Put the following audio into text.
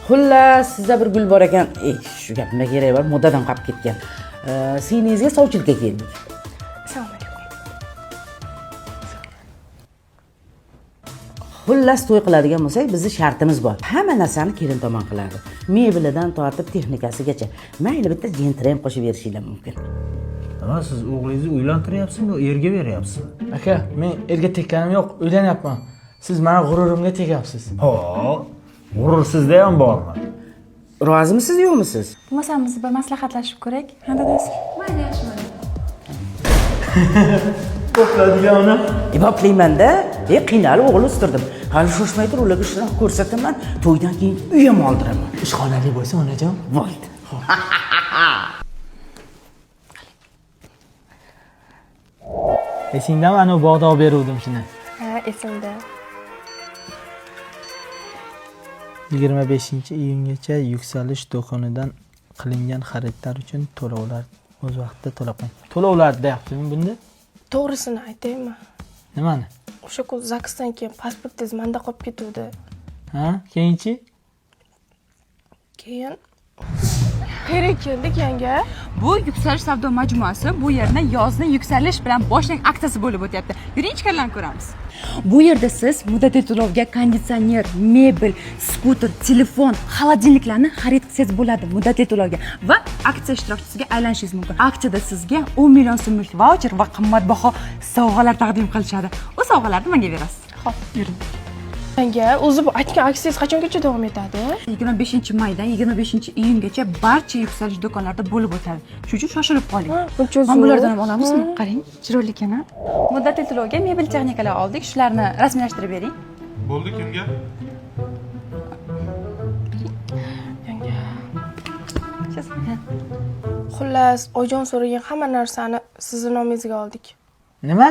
Xullas, sizda bir gul bor ekan. Ey, shu gap nima keragi bor, modadan qolib ketgan. Singlingizga sovchilikka keldik. Assalomu alaykum. Xullas, to'y qiladigan bo'lsak, bizni shartimiz bor. Hamma narsani kelin tomon qiladi. Mebelidan tortib texnikasigacha. Mayli bitta jentra ham qo'shib berishinglar mumkin. Nima, siz o'g'lingizni uylantiryapsizmi yo erga beryapsizmi? Aka, men erga tekkanim yo'q, uylanyapman. Siz mani g'ururimga tegyapsiz. Ho, g'urur sizda ham bormi? Rozimisiz, yo'qmisiz? Bo'lmasam biz bir maslahatlashib ko'raylik. Ha, dadasi? Mayli, yaxshi mayli. To'pladigan uni. E, boplaymanda, qiynalib o'g'il o'stirdim. Hali shoshmay tur, ularga shunaqa ko'rsataman, to'ydan keyin uy ham oldiraman. Ishxonali bo'lsa, onajon. Bo'ldi. Esingdami, anavi bog'da olib beruvdim shuni. Ha, esimda. 25-iyungacha Yuksalish do'konidan qilingan xaridlar uchun to'lovlar o'z vaqtida to'lab qo'ying. To'lovlar deyaptimi bunda? To'g'risini aytaymi? Nimani? O'sha kun ZAGSdan keyin pasportingiz manda qolib ketuvdi. Ha, keyinchi? Keyin qayerga keldik, yanga? Bu Yuksalish savdo majmuasi. Bu yerda yozni yuksalish bilan boshlang aksiyasi bo'lib o'tyapti. Yuring, ichkarilarni ko'ramiz. Bu yerda siz muddatli to'lovga konditsioner, mebel, skuter, telefon, xolodilniklarni xarid qilsangiz bo'ladi muddatli to'lovga va aksiya ishtirokchisiga aylanishingiz mumkin. Aksiyada sizga 10 million so'mlik vaucher va qimmatbaho sovg'alar taqdim qilishadi. U sovg'alarni menga berasiz. Xo'p. Yuring. Yanga, o'zi bu aytgan aksiyangiz qachongacha davom etadi? 25-maydan 25-iyungacha barcha Yuksalish do'konlarida bo'lib o'tadi. Shuning uchun shoshilib qoling. Buncha Mana zo'r. bulardan ham olamizmi? Qarang, chiroyli ekan. Muddatli to'lovga mebel texnikalar oldik. Shularni rasmiylashtirib bering. Bo'ldi, kimga? Yanga. Сейчас. Xullas, Oyjon so'ragan hamma narsani sizni nomingizga oldik. Nima?